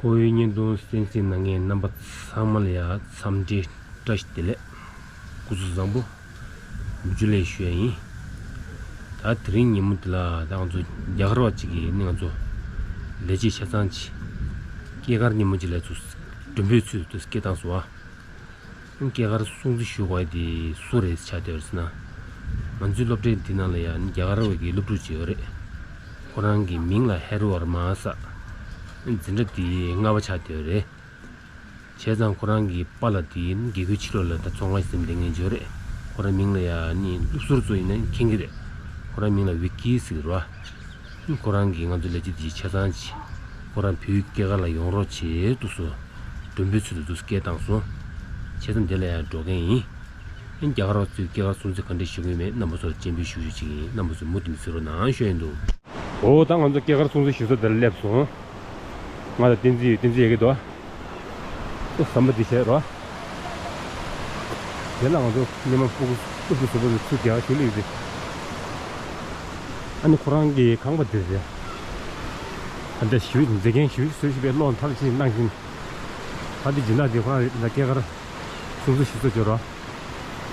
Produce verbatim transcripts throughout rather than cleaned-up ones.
ཁོ་བོའི་བརྙན་ཐུང་གསན་གཟིགས་གནང་མཁན་རྣམ་པ་ཚང་མ་ལ་ཡང་འཚམས་འདྲི་བཀྲ་ཤིས་བདེ་ལེགས། སྐུ་གཟུགས་བཟང་པོ། བཀྲ་ཤིས་བདེ་ལེགས་ཞུ་ཡ་ཡིན། ད་དེ་རིང་ཉིན་མོ་འདི་ལ་ད་ང་ཚོ་རྒྱ་གར་བ་གཅིག་གིས་ནི་ང་ཚོ་ལས་བྱེད་ཆ་ཚང་གཅིག་སྐྱེས་སྐར་ཉིན་མོ་གཅིག་ལ་ཚུར་མགྲོན་པོའི་ཚུལ་དུ་སྐད་བཏང་སོང་ཨ། སྐྱེས་སྐར་སྲུང་བརྩི་ཞུ་དགོས་དེ་སུ་རེད་ཆགས་བསྡད་པ་རེད་ཟེར་ན། ང་ཚོའི་སློབ་གྲྭའི་འདི་ནང་ལ་ཡང་རྒྱ་གར་བ་གི་སློབ་ཕྲུག་ཅིག་ཡོད་རེད། ཁོ་རང་གི་མིང་ལ་ཧེ་རུ་ཝར་མ་ཟེར། འཛིན་གྲྭ་དེ་ལྔ་པ་ཆགས་བསྡད་ཡོད་རེད། བྱས་ཙང་ཁོ་རང་གི་པཱ་ལགས་དེ་དགེ་སྐོས་ཕྱི་ལོགས་ལ་ད་ཚོང་ཁང་ཞིག་འཛིན་བསྡད་མཁན་ཅིག་ཡོད་རེད། ཁོ་རང་མིང་ལ་ཡང་ནི་སློབ་ཟུར་ཚོ་ཡིན་ན་མཁྱེན་གྱི་རེད། ཁོ་རང་མིང་ལ་ཝི་ཀི་ཟེར་གྱི་རེད་བ། ཁོ་རང་གིས་ང་ཚོ་ལས་བྱེད་དེ་ཆ་ཚང་ཅིག་ཁོ་རང་བོད་ཡུལ་སྐྱེས་སྐར་ལ་ཡོང་རོགས་བྱེད་འདུག་སོ། མགྲོན་པོའི་ཚུལ་དུ་འདུག་སྐད་བཏང་སོང་། བྱས་ཙང་འདི་ལ་ཡང་འགྲོ་མཁན་ཡིན། ཨ་ནི་རྒྱ་གར་བ་ཚོས་སྐྱེས་སྐར་སྲུང་བརྩི་ག་འདྲས་ཞུ་གི་ཡོད་མེད་རྣམ་པ་ཚོར་སྤྱན་འབུལ་ཞུ་ཞུ་ཅིག་ཡིན། རྣམ་པ་ཚོས་མུ་མཐུད་གཟིགས་རོགས་གནང་ཞུ་ཡིན་འདུག་འོ་ད་ང་ཚོ་སྐྱེས་སྐར་སྲུང་བརྩི་ཞུ་ས་དེར་སླེབས་སོང་། ང་དང་བསྟན་འཛིན་ཡོད། བསྟན་འཛིན་ཡོད་ཀྱི་འདུག་ཨ། ཟམ་པ་འདི་བྱས་རོགས། དེ་ལ་ང་ཚོ་སྔོན་མ་སྤུ་གུ་སྤུ་གུ་བཟོ་པོ་རེ་ཚུར་རྒྱག་ཞུ་ལེ་ཡོད་དེ། ཨ་ནི་ཁོ་རང་གི་ཁང་པ་འདི་རེད། ཨ་འདྲ་ཞུ་མཛེས་རྒྱན་ཞུ་བཟོས་ཞིག་པའི་གློག་མཐར་ཕྱིན་གནང་བཞིན། ད་འདི་སྦྱིན་བདག་འདི་ཁོ་རང་རེད། ད་སྐྱེས་སྐར་སྲུང་བརྩི་ཞུ་ས་འབྱོར་རོགས།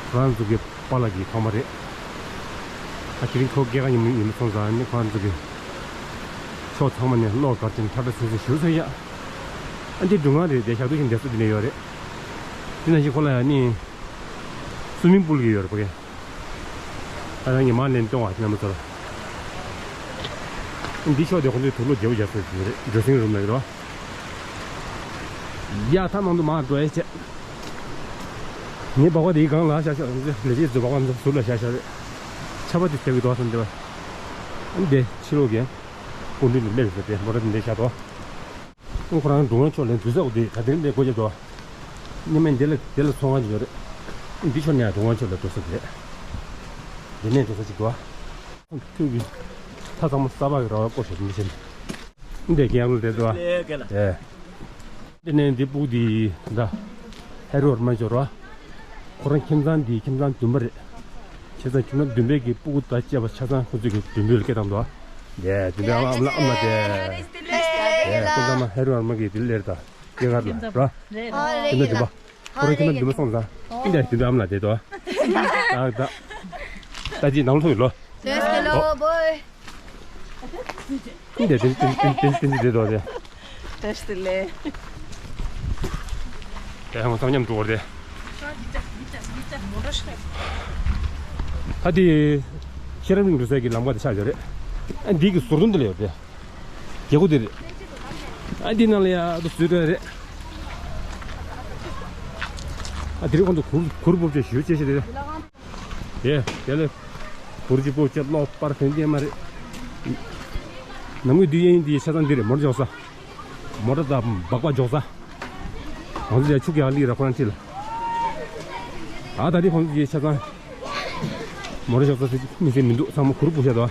ཁོ་རང་ཚོ་གི་པཱ་ལགས་ཀྱི་ཁང་པ་རེད། ད་དེ་རིང་ཁོ་སྐྱེས་སྐར་ཉིན་མོ་ཡིན་པ་སོང་ཙང་ནི་ཁོ་རང་ཚོ་གི་ཕྱོགས་ཚང་མ་ནས་གློག་སྒར་ཅན་ཁྲ་ཁྲ་ཚུན་ཚུན་ཞུ་ཚོད་ཡ། ཨ་འདི་སྒྲུང་ང་རེད་དེ་ཞག་དུས་ཤིང་བསྡད་ས་འདི་ནས་ཡོད་རེད། དེ་ནང་བཞིན་ཁོ་ལ་ཡ་ནི་སུ་མིང་པུལ་གི་ཡོད་རེད་པ་གི། ད་རང་གི་མ་ལེན་གཏོང་བ་རྣམ་པ་ཚོར། འདི་ཕྱོགས་དེ་ཁོ་ཚོའི་དུག་ལོག་རྒྱལ་པོ་རྒྱག་ས་ཡོད་རེད། ཌེ་སིང་རུམ་ལ་ཡོད་རེད་བ། ཡ་ད་ནང་དུ་མ་འགྲོ་ཡ་བྱས། ངའི་སྦག་སྦག་དེའི་སྒང་ལ་བཞག་བཞག་ལས་བྱེད་ཚོའི་སྦག་སྦག་ཚོ་ཟུར་ལ་བཞག་བཞག་རེད། ཆར་པ་དེ་བྱེད་ཀྱི་འདུག་བསམ་བསྡད་པ། འདི་ཕྱི་ལོགས་ཀྱི་སྐུ་མདུན་དུ་སླེབས་ཟེར་ཏེ་མོ་ཊ་དེ་འདྲ་བཞག་འདུག་ཁོ་རང་སྒྲུང་ལ་ཕྱོགས་ལེན་དུས་ཚོད་འདི་ད་དེ་རིང་འདི་སྒོ་རྒྱབ་འདུག་ཉི་མ་འདི་ལ་འདི་ལ་ཚོང་ཁང་ཅིག་ཡོད་རེད། འདི་ཕྱོགས་ནས་སྒྲུང་ལ་ཕྱོགས་ལ་འགྲོ་ས་དེ་རེད། འདི་ནས་འགྲོ་ས་ཅིག་འདུག་ཁྱོད་ཀྱི་ད་ཚང་མ་ས་ཕག་གི་ར་བ་སྐོར་ཞིག་འདི་བྱས་ནས། འདི་རྒྱལ་ལོ་དེ་འདུག་ཨ། ལས་ཀ་ལ། ཨེ། འདི་ནས་འདི་སྤུ་གུ་འདི་འདྲ། ཧེ་རུ་ཝར་མ་འབྱོར་བ། ཁོ་རང་ཁྱིམ་ཚང་འདི་ཁྱིམ་ཚང་བདུན་པ་རེད། བྱས་ཙང་ཁྱིམ་ཚང་བདུན་པའི་གི་སྤུ་གུ་དང་བཅས་པ་ཆ་ཚང་ཁོ་ཚོས་གི་མགྲོན་འབོད་ལ་སྐད་བཏང་འདུག་ཨ། ཡེ་བདུན་པའི་ཨ་མ་ཨ་མ་ལགས་ཨ་མ་ལགས་དེ། ཡེ་ཁོ་ཚང་མ་ཧེ་རུ་ཝར་མ་གི་དེ་ལེར་དང་སྐྱེས་སྐར་ལ་ར། ཁྱིམ་ཚང་བདུན་པ། ཁོ་རང་ཁྱིམ་ཚང་བདུན་པ་སོང་ཙང་། འདི་འདྲ་བདུན་པའི་ཨ་མ་ལགས་དེ་འདུག་ཨ། ད་ད་ད་ཅི་ནང་ལོགས་ལོ། Let's go, boy. འདི་ཏིན་ཏིན་ཏིན་ཏིན་ཏིན་འདི་འདྲ་དེ། བཀྲ་ཤིས་བདེ་ལེགས། དེ་ཧང་སང་མཉམ་འགྲོ་བར་དེ། ད་དེ་ཤེས་རབ་གླིང་འགྲོ་སའི་གི་ལམ་ཁ་དེ་ཆགས་ཡོད་རེད། ཨ་འདི་གི་ཟུར་དོན་འདི་ལ་ཡོད་རེད། རྒྱལ་སྒོ་འདི་རེད། ཨ་འདི་ནང་ལ་ཡ་ཏུ་ཚུད་རེད། ཨ་དེ་རིང་ཁོང་ཚོ་གུར་གུར་སྤོབས་ཆེ་ཞུ་ཅེས་ཞེས་དེ་རེད། ཡེ། དེ་ལས་གུར་གྱི་སྤོ་ཆ་གློག་པར་ཕན་ཐོགས་མ་རེད། ནམ་གུང་དུས་ཡིན་དེའི་ཆ་ཚང་འདི་རེད། མོ་ཊ་འཇོག་ས། མོ་ཊ་དང་སྦག་སྦག་འཇོག་ས། ང་ཚོ་ཡ་ཆུ་རྐྱལ་ལི་ར་ཁོ་རང་ཁྲིད་ལ། ཨ་ད་དེ་ཁོང་ཚོ་ཡི་ཆ་ཚང་། མོ་ཊ་འཇོག་ས་དེ་མི་ཟེར་མི་འདུག་ཚང་མ་གུར་སྤོ་ཆ་དང་།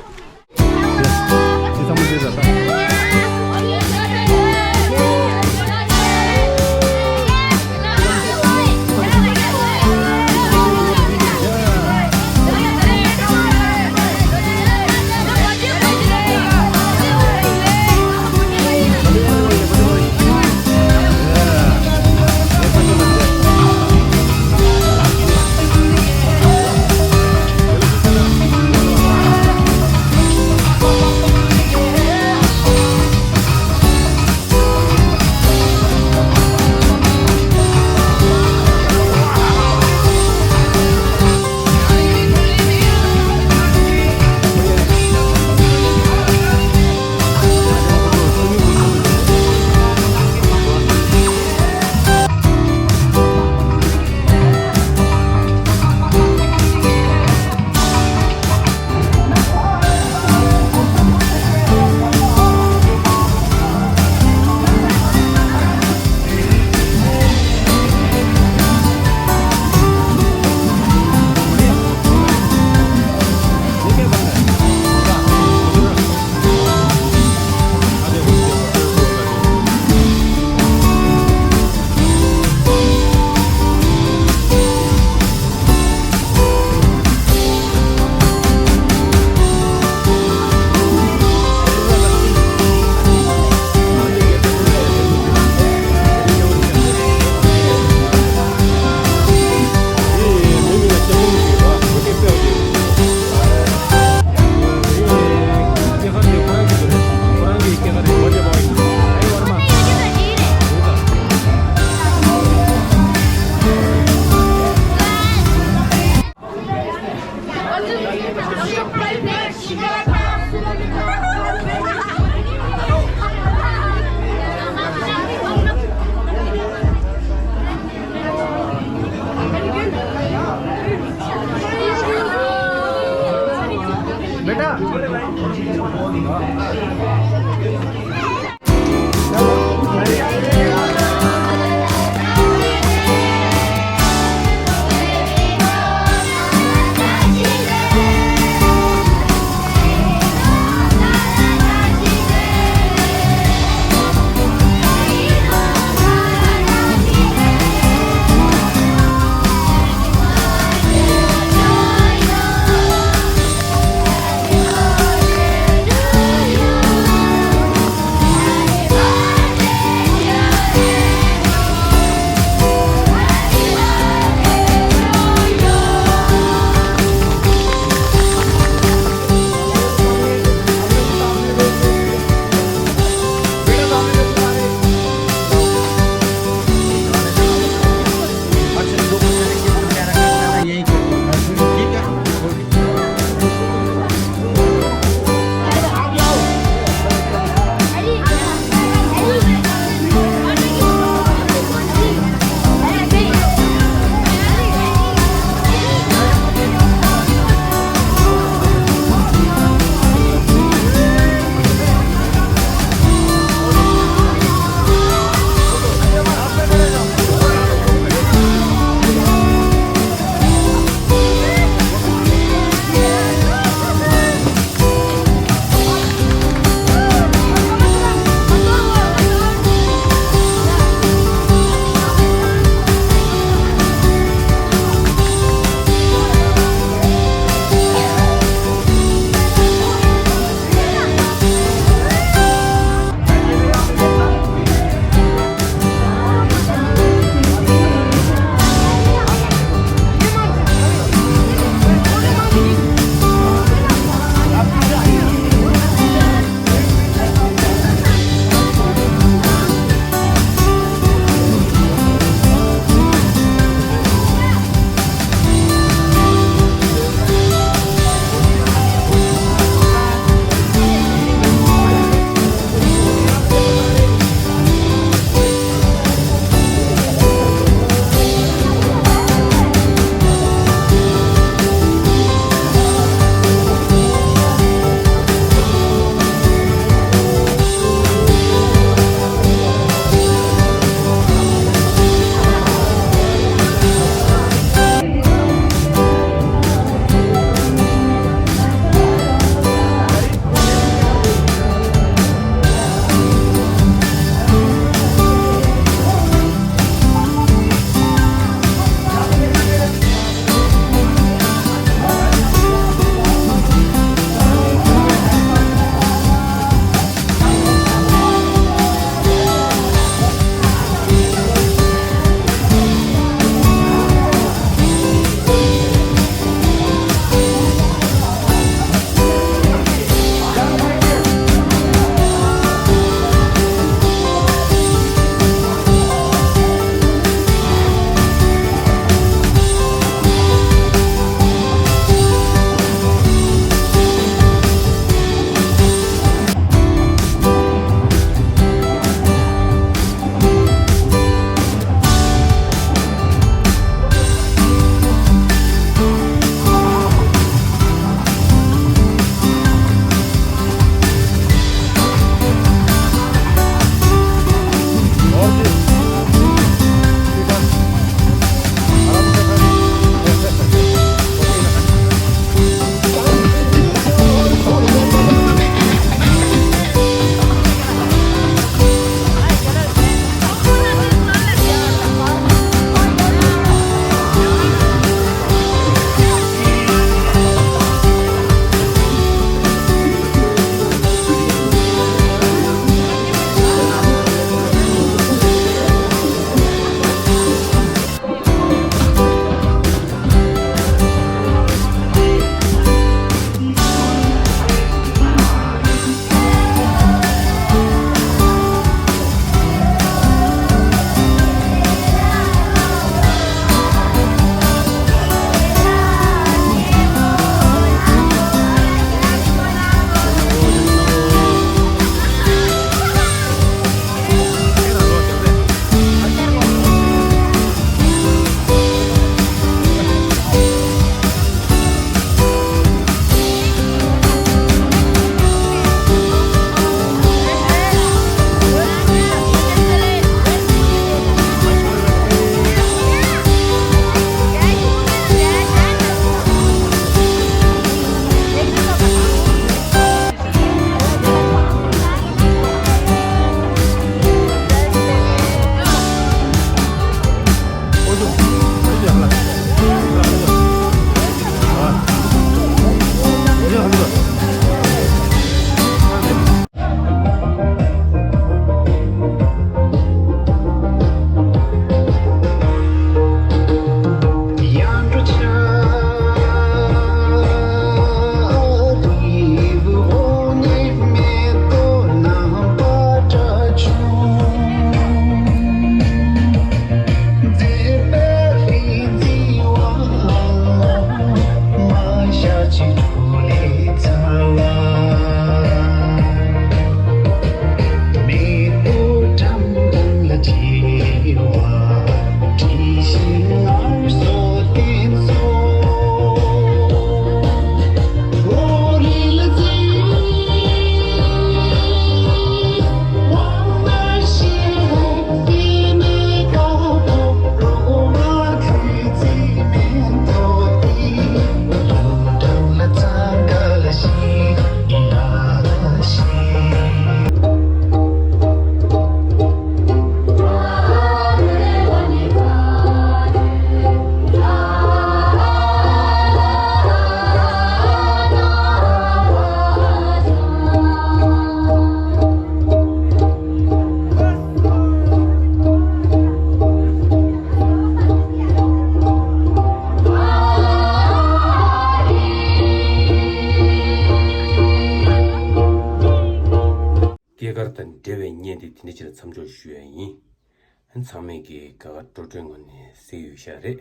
ཐད་ཀར་དང་འབྲེལ་བའི་བརྙན་དེ་དེ་འདྲ་ཅིག་ལ་མཚམས་འཇོག་ཞུ་ཡ་ཡིན། ཚང་མས་ཀྱི་དགའ་དགའ་སྤྲོ་སྤྲོའི་ངང་ནས་གཟིགས་ཡོད་ཤག་རེད།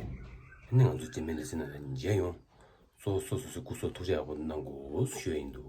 ཨ་ནི་ང་ཚོ་རྗེས་མའི་ལེ་ཚན་ནང་ལ་མཇལ་ཡོང་། སོ་སོ་སོ་སོའི་སྐུ་གཟུགས་ཐུགས་ཅག་ཡག་པོ་གནང་དགོས་ཞུ་ཡ་ཡིན་འདུག